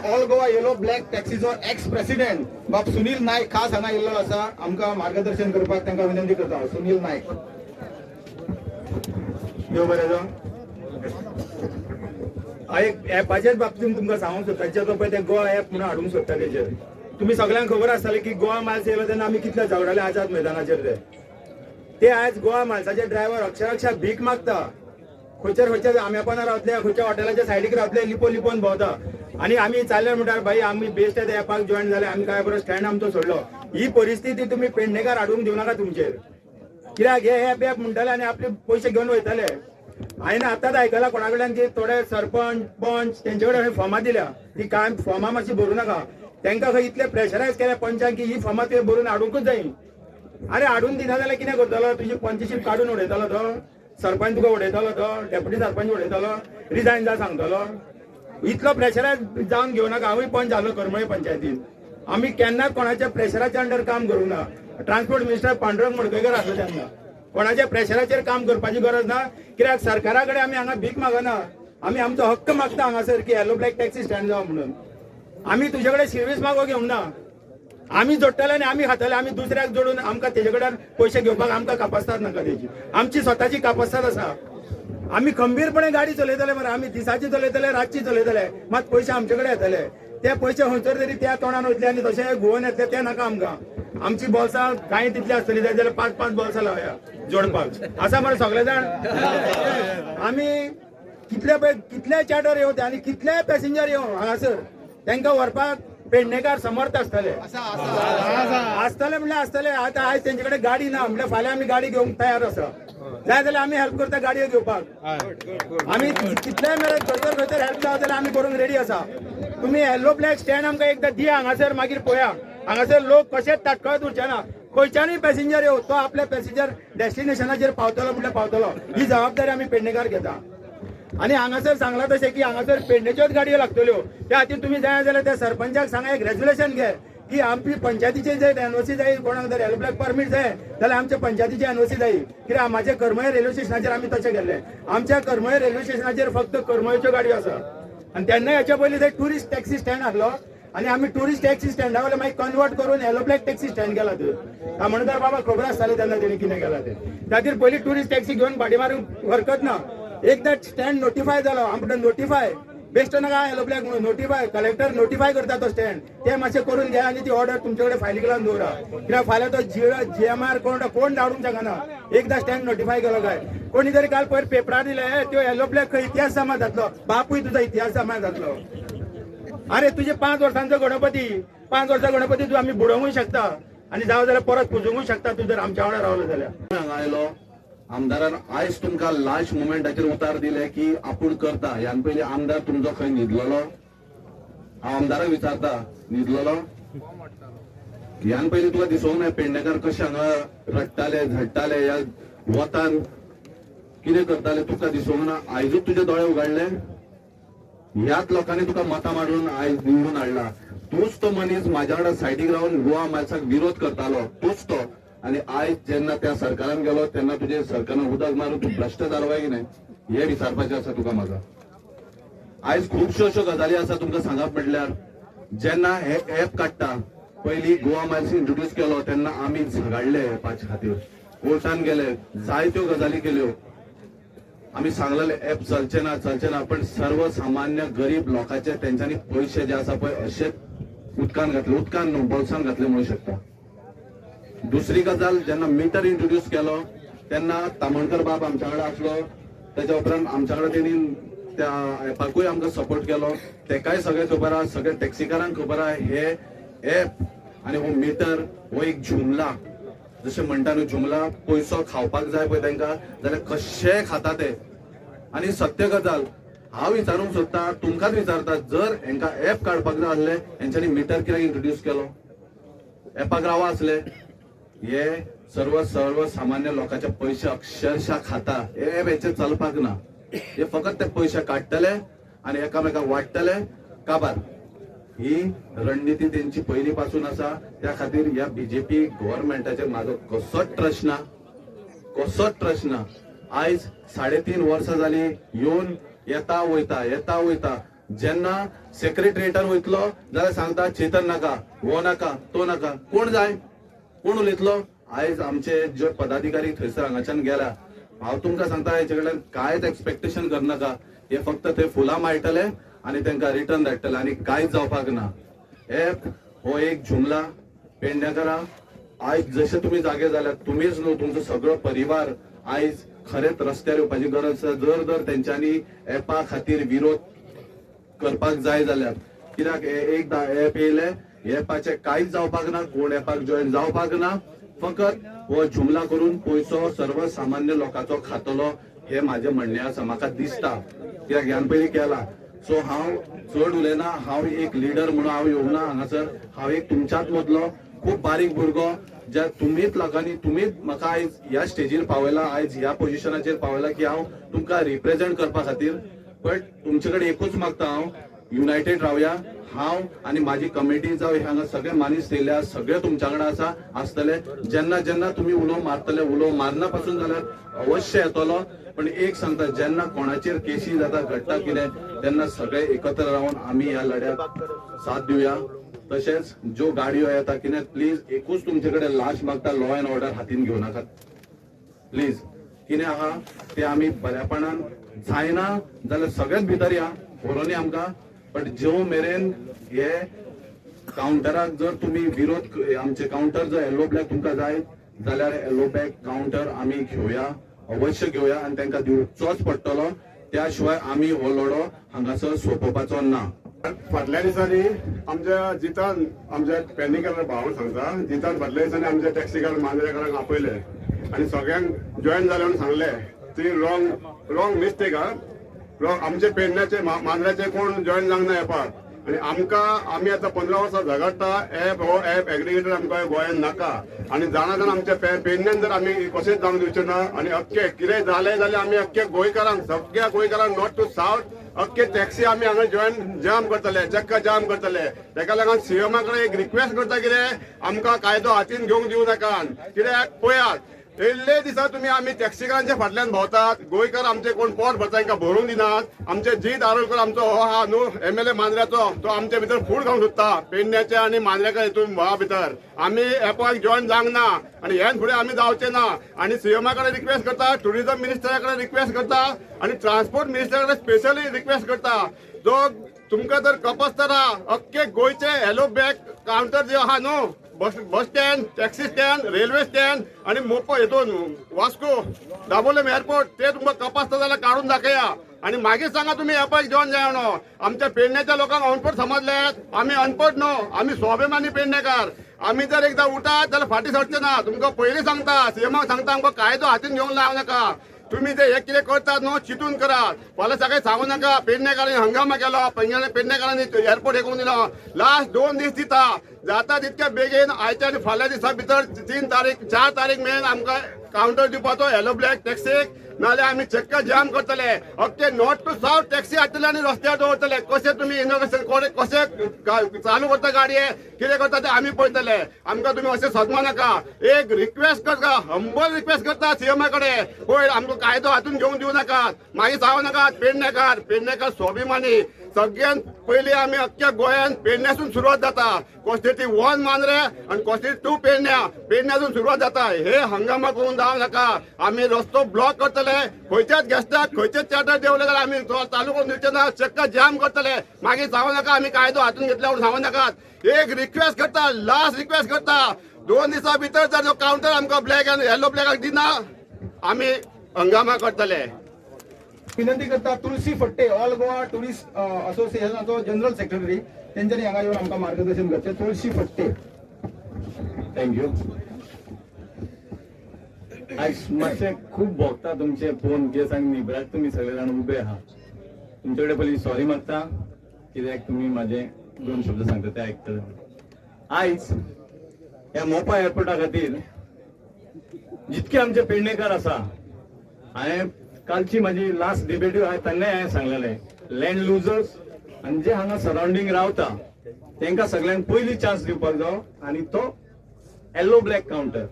All Goa येलो black टॅक्सीचो ex president बाब सुनील नायक खास हांगा येयल्लो आसा. आमकां मार्गदर्शन करपाक तांकां विनंती करता. सुनील नायक, देव बरें जावं. एक ऍपाच्याच बाबतींत तुमकां सांगूंक सोदता, जे तो पळय ते गोवा ऍप म्हणून हाडूंक सोदता तेजेर तुमी सगळ्यांक खबर आसतलें की गोवा माल्स येयलो तेन्ना आमी कितले झगडले आझाद मैदानाचेर. ते आयज गोवा माल्साचे ड्रायव्हर अक्षरक्षा भीक मागता. खंयच्यार खंयच्या आम्यापानार रावतले, खंयच्या हॉटेलाच्या सायडीक रावतले, लिपोन लिपोन भोंवता. आनी आमी चालले म्हणटार भाई आमी बेस्ट त्या ऍपाक जॉयन जाले, आमी काय बरो स्टँड आमचो सोडलो. ही परिस्थिती तुमी पेडणेकार हाडूंक दिवं नाका तुमचेर. कित्याक हे ऍप ऍप म्हणटाले आनी आपले पयशे घेवन वयताले. हांवें आतांच आयकलां कोणा कडल्यान की थोडे सरपंच पंच तेंचे कडेन हांवें फॉर्मां दिल्या ती कांय फॉर्मां मातशी भरूं नाका. तांकां खंय इतले प्रेशरायज केल्या पंचांक की ही फॉर्मां तुवें भरून हाडूंकच जाय. अरे हाडून दिना जाल्यार कितें करतलो? तुजी पंचशीप काडून उडयतलो तो सरपंच, तुका उडयतलो तो डेप्युटी सरपंच उडयतलो, रिजायन जा सांगतलो. इतलो प्रेशरायज जावन घेवं नाका. हांवूय पंच जालो करमळे पंचायतीन. आमी केन्नाच कोणाच्या प्रेशराच्या अंडर काम करूंक ना. ट्रान्सपोर्ट मिनिस्टर पांडुरंग मडकयकर आसलो तेन्ना कोणाच्या प्रेशराचेर काम करपाची गरज ना. कित्याक सरकारा कडेन आमी हांगा भीक मागना, आमी आमचो हक्क मागता हांगासर की येलो ब्लॅक टॅक्सी स्टँड जावं म्हणून. आमी तुजे कडेन सर्वीस मागो घेवंक ना. आमी जोडटले आनी आमी खातले. आमी दुसऱ्याक जोडून आमकां तेजे कडेन पयशे घेवपाक आमकां कापस्ताद नाका तेजी. आमची स्वताची कापस्ताद आसा. आमी खंबीरपणे गाडी चलयतले मरे, आमी दिसाची चलयतले, रातची चलयतले, मात पयशे आमचे कडेन येतले. ते पयशे खंयसर तरी त्या तोंडान वयतले आनी तशे घुंवोन येतले, ते नाका आमकां. आमची बोल्सां कांय तितली आसतली जाय जाल्यार 5-5 बोल्सां लावया जोडपाक आसा मरे सगळे जाण. आमी कितले पळय कितले चार्टर येवं ते आनी कितले पॅसेंजर येवं हांगासर, तांकां व्हरपाक पेडणेकार समर्थ आसतले. आसतले म्हणल्यार आसतले. आतां आयज तेंचे कडेन गाडी ना म्हणल्यार फाल्यां आमी गाडी घेवंक तयार आसा. जाय जाल्यार आमी हेल्प करता गाडयो घेवपाक. आमी कितलेय मेरेन खंयसर खंयसर हेल्प जावं जाल्यार आमी करूंक रेडी आसा. तुमी येल्लो ब्लॅक स्टँड आमकां एकदां दिया हांगासर, मागीर पळया हांगासर लोक कशेच ताटकळत उरचे ना. खंयच्यानूय पॅसेंजर येवं तो आपल्या पॅसेंजर डेस्टिनेशनाचेर पावतलो म्हणल्यार पावतलो. ही जबाबदारी आमी पेडणेकार घेता. आनी हांगासर सांगलां तशें की हांगासर पेडणेच्योच गाडयो लागतल्यो. त्या खातीर तुमी जाय जाल्यार त्या सरपंचाक सांगा एक रेजोल्युशन घे की आमची पंचायतीचे जे एनओसी जाय, कोणाक जर येलो ब्लॅक परमीट जाय जाल्यार आमच्या पंचायतीचे एनओसी जाय. कित्याक म्हाजे करमळे रेल्वे स्टेशनाचेर आमी तशें केल्लें. आमच्या करमळे रेल्वे स्टेशनाचेर फक्त करमळेच्यो गाडयो आसा. आनी तेन्ना हेच्या पयलीं थंय टुरिस्ट टॅक्सी स्टँड आसलो आनी आमी टुरिस्ट टॅक्सी स्टँडा वयल्यान मागीर कन्वर्ट करून येलो ब्लॅक टॅक्सी स्टँड केला थंय. तामणकार बाबा खबर आसताले तेन्ना तेणी कितें केलां तें. त्या खातीर पयलीं टुरिस्ट टॅक्सी घेवन भाडी मारूंक हरकत ना. एकदां स्टँड नोटिफाय जालो, आमकां नोटिफाय बेश्टो नाका येलो ब्लॅक म्हणून नोटिफाय कलेक्टर नोटिफाय करता तो स्टँड, ते मातशें करून घे आनी ती ऑर्डर तुमचे कडेन फायलीक लावन दवरा. कित्याक फाल्यां तो जीएमआर कोण कोण धाडूंक शकना. एकदां स्टँड नोटिफाय केलो काय कोणी तरी काल पयर पेपरार दिले त्यो येलो ब्लॅक खंय इतिहास जमा जातलो. बापूय तुजो इतिहास जमा जातलो. अरे तुजे 5 वर्सांचो गणपती, 5 वर्सां गणपती तूं आमी बुडोवंकूय शकता आनी जावं जाल्यार परत पुजोवंकूय शकता तूं जर आमच्या वांगडा रावलो जाल्यार. हांगा आयलो आमदारान आयज तुमकां लास्ट मुमेंटाचेर उतार दिले की आपूण करता. ह्यान पयलीं आमदार तुमचो खंय न्हिदलेलो? हांव आमदाराक विचारता, न्हिदलेलो? ह्यान पयलीं तुका दिसोंक ना पेडणेकार कशे हांगा रडटाले झडटाले, ह्या वतान कितें करताले तुका दिसोंक ना? आयजूच तुजे दोळे उगाडले? ह्याच लोकांनी तुका मतां मारून आयज निवडून हाडला. तूंच तो मनीस म्हाज्या वांगडा सायडीक रावन गोवा माल्साक विरोध करतालो, तूंच तो. आनी आयज जेन्ना त्या सरकारान गेलो तेन्ना तुजे सरकारान उदक मारून तूं भ्रश्ट जालो काय कितें हें विचारपाचें आसा तुका म्हाका. आयज खुबश्यो अश्यो गजाली आसा तुमकां सांगप म्हटल्यार. जेन्ना हे एप काडटा पयलीं गोवा मायल्स इंट्रोड्यूस केलो तेन्ना आमी झगडले एपाच्या खातीर, कोर्टान गेले, जायत्यो गजाली केल्यो. आमी सांगलेले एप चलचे ना चलचे ना, पण सर्वसामान्य गरीब लोकांचे तेंच्यांनी पयशे जे आसा पळय अशेच उदकान घातले, उदकान न्हू बोल्सान घातले म्हणूं शकता. दुसरी गजाल, जेन्ना मिटर इंट्रोड्यूस केलो तेन्ना तामणकर बाब आमच्या वांगडा आसलो. तेच्या उपरांत आमच्या वांगडा तेणी त्या एपाकूय आमकां सपोर्ट केलो. तेकाय सगळें खबर आहा, सगळ्या टॅक्सीकारांक खबर आहा हे एप आनी हो मिटर हो एक जुमला, जशें म्हणटा न्हू जुमला, पयसो खावपाक जाय पळय तांकां जाल्यार कशेय खाता ते. आनी सत्य गजाल हांव विचारूंक सोदता, तुमकांच विचारता, जर हेंकां एप काडपाक जाय आसलें हेंच्यांनी मिटर कित्याक इंट्रोड्यूस केलो? एपाक रावा आसले. हे सर्व सर्वसामान्य लोकांचे पयशे अक्षरशः खाता. हे एप हेचे चलपाक ना, हे फकत ते पयशे काडटले आनी एकामेकाक वाडटले काबार. ही रणनिती तेंची पयलीं पासून आसा. त्या खातीर ह्या बीजेपी गव्हर्मेंटाचेर म्हाजो कसोच ट्रस्ट ना, कसोच ट्रस्ट ना. आयज 3.5 वर्सां जाली येवन येता वयता येता वयता. जेन्ना सेक्रेटरिएटान वयतलो जाल्यार सांगता चेतन नाका, हो नाका, तो नाका. कोण जाय, कोण उलयतलो? आयज आमचे जे पदाधिकारी थंयसर हांगाच्यान गेल्या, हांव तुमकां सांगता हेचे कडल्यान कांयच एक्सपेक्टेशन करनाका. हे फक्त ते फुलां माळटले आनी तांकां रिटर्न धाडटले आनी कांयच जावपाक ना. एप हो एक जुमला. पेडणेकारां आयज जशे तुमी जागे जाल्यात, तुमीच न्हू, तुमचो सगळो परिवार आयज खरेंच रस्त्यार येवपाची गरज आसा. जर जर तेंच्यांनी एपा खातीर विरोध करपाक जाय जाल्यार, कित्याक एकदां एप येयले, एपाचे कांयच जावपाक ना, कोण एपाक जॉयन जावपाक ना. फकत हो जुमला करून पयसो सर्वसामान्य लोकांचो खातलो हे म्हाजें म्हणणें आसा, म्हाका दिसता, कित्याक ह्यान पयलीं केला. सो हांव चड उलयना. हांव एक लिडर म्हणून हांव येवंक ना हांगासर. हांव एक तुमच्याच मदलो खूब बारीक भुरगो, ज्या तुमीच लोकांनी तुमीच म्हाका आयज ह्या स्टेजीर पावयला, आयज ह्या पोजिशनाचेर पावयला की हांव तुमकां रिप्रेझेंट करपा खातीर. बट तुमचे कडेन एकूच मागता हांव, युनायटेड रावया. हांव आनी म्हाजी कमिटी जावं हांगा सगळे मानीस येयल्या, सगळे तुमच्या कडेन आसा आसतले. जेन्ना जेन्ना तुमी उलो मारतले, उलो मारना पासून जाल्यार अवश्य येतलो. पण एक सांगता, जेन्ना कोणाचेर केशी जाता, घडटा कितें, तेन्ना सगळे एकत्र रावन आमी ह्या लढ्याक साथ दिवया. तशेंच ज्यो गाडयो येता कितें, प्लीज एकूच तुमचे कडेन लास्ट मागता, लॉ एंड ऑर्डर हातीन घेवं नाकात प्लीज. कितें आहा ते आमी बऱ्यापणान जायना जाल्यार सगळेच भितर या, व्हरोनी आमकां. बट ज्यो मेरेन हे कावंटराक जर तुमी विरोध, आमचे कावंटर जर येलो ब्लॅक तुमकां जाय जाल्यार येलो ब्लॅक कावंटर आमी घेवया, अवश्य घेवया आनी तांकां दिवचोच पडटलो. त्या शिवाय आमी हो लढो हांगासर सोंपोवपाचो ना. फाटल्या दिसांनी आमच्या जितान, आमच्या पेडणेकार भावांक सांगता, जितान फाटल्या दिसांनी आमच्या टॅक्सीकार मांद्रेकारांक आपयले आनी सगळ्यांक जॉयन जाले म्हणून सांगले. ती रॉंग मिस्टेक हा. रॉंग आमचे पेडण्याचे मांद्र्याचे कोण जॉयन जावंक ना एपाक. आनी आमकां आमी आतां 15 वर्सां झगडटा, एप हो एप एग्रिगेटर आमकां गोंयान नाका. आनी जाणा जाणा आमच्या पेडण्यान जर आमी कशेंच जावंक दिवचें ना. आनी अख्खे कितें जालें जाल्यार आमी अख्खे गोंयकारांक, सगळ्या गोंयकारांक नॉर्थ टू सावथ अख्खे टॅक्सी आमी हांगा जॉयन जाम करतले, चक्का जाम करतले. तेका लागून सीएमा कडेन एक रिक्वेस्ट करता, कितें आमकां कायदो हातीन घेवंक दिवं नाका. कित्याक पळयात, इल्ले दिसा तुमी आमी टॅक्सीकारांच्या फाटल्यान भोंवतात, गोंयकार आमचे कोण पोट भरता तांकां भरूंक दिनात. आमचे जीत आरोलकर आमचो हो आहा न्हू एमएलए मांद्र्याचो, तो आमचे भितर फूड घालूंक सोदता पेडण्याचे आनी मांद्र्याच्या हितून भोवा भितर. आमी एपाक जॉयन जावंक ना आनी ह्यान फुडें आमी जावचे ना. आनी सीएमा कडेन रिक्वेस्ट करता, ट्युरिजम मिनिस्टरा कडेन रिक्वेस्ट करता आनी ट्रान्सपोर्ट मिनिस्टरा कडेन स्पेशली रिक्वेस्ट करता, जो तुमकां जर कपसतना अख्खे गोंयचे येलो बॅक कावंटर जे आहा न्हू, bus stand, taxi stand, railway stand आनी मोपा हितून वास्को दाबोलेम एअरपोर्ट, ते तुमकां कपासता जाल्यार काडून दाखया आनी मागीर सांगा तुमी एपाक जॉयन जाय म्हणून. आमच्या पेडण्याच्या लोकांक अनपड समजल्यात, आमी अनपड न्हू, आमी स्वाभिमानी पेडणेकार. आमी जर एकदां उठात जाल्यार फाटीं सरचे ना. तुमकां पयलीं सांगता, सीएमाक सांगता, आमकां कायदो हातीन घेवंक लावं नाका. तुम्ही जे हे कितें करतात न्हू चिंतून करात. फाल्यां सकाळी सांगू नाका पेडणेकारांनी हंगामा केलो, पेडणेकारांनी एअरपोर्ट हे करून दिलो. लास्ट 2 दीस दिता, जाता तितक्या बेगीन आयच्या आनी फाल्यां दिसा भितर 3 तारीख 4 तारीख मेरेन आमकां कावंटर दिवपाचो येलो ब्लॅक टॅक्सीक, नाल्यार आमी चक्का जाम करतले. अख्खे नॉर्थ टू सावथ टॅक्सी हाडटले आनी रस्त्यार दवरतले. कशें तुमी इनोग्रेशन कशें चालू करता गाडये, कितें करता ते आमी पळयतले. आमकां तुमी अशें सदमा नाका. एक रिक्वेस्ट करता, हंबल रिक्वेस्ट करता सीएमा कडेन, पळय आमकां कायदो हातून घेवन दिवं नाकात. मागीर सांगू नाकात पेडणेकार, पेडणेकार स्वाभिमानी. सगळ्यान पयलीं आमी अख्ख्या गोंयान पेडण्यासून सुरवात जाता. कॉन्स्टिट्युएन्सी 1 मांद्रे आनी कॉन्स्टिट्युएन्सी 2 पेडण्या, पेडण्यासून सुरवात जाता. हे हंगामा करून जावं नाका. आमी रस्तो ब्लॉक करतले, खंयच्याच गेस्टाक खंयच्याच चार्टर देंवले जाल्यार आमी चालू करून दिवचे ना, चक्का जाम करतले. मागीर सांगू नाका आमी कायदो हातून घेतला म्हणून सांगू नाकात. एक रिक्वेस्ट करता, लास्ट रिक्वेस्ट करता, 2 दिसां भितर जर जो कावंटर आमकां ब्लॅक आनी येलो ब्लॅकाक दिना, आमी हंगामा करतले. विनंती करता तुलसी फट्टे, ऑल गोवा टुरिस्ट असोसिएशनाचो जनरल सेक्रेटरी, तेंच्यांनी हांगा येवन आमकां मार्गदर्शन करचें. तुलसी फट्टे. Thank you. आयज मातशें खूब भोगता तुमचे फोन कितें सांग निब्राक तुमी सगळे जाण उबे आहा. तुमचे कडेन पयलीं सॉरी मागता, कित्याक तुमी म्हाजे 2 शब्द सांगता ते आयकतले. आयज ह्या मोपा एअरपोर्टा खातीर जितके आमचे पेडणेकार आसा, हांवें कालची म्हाजी लास्ट डिबेटूय हांवें तांकांय हांवें सांगलेलें, लँड लुजर्स आनी जे हांगा सरावंडींग रावता तांकां सगळ्यांक पयली चान्स दिवपाक जावो आनी तो येलो ब्लॅक कावंटर.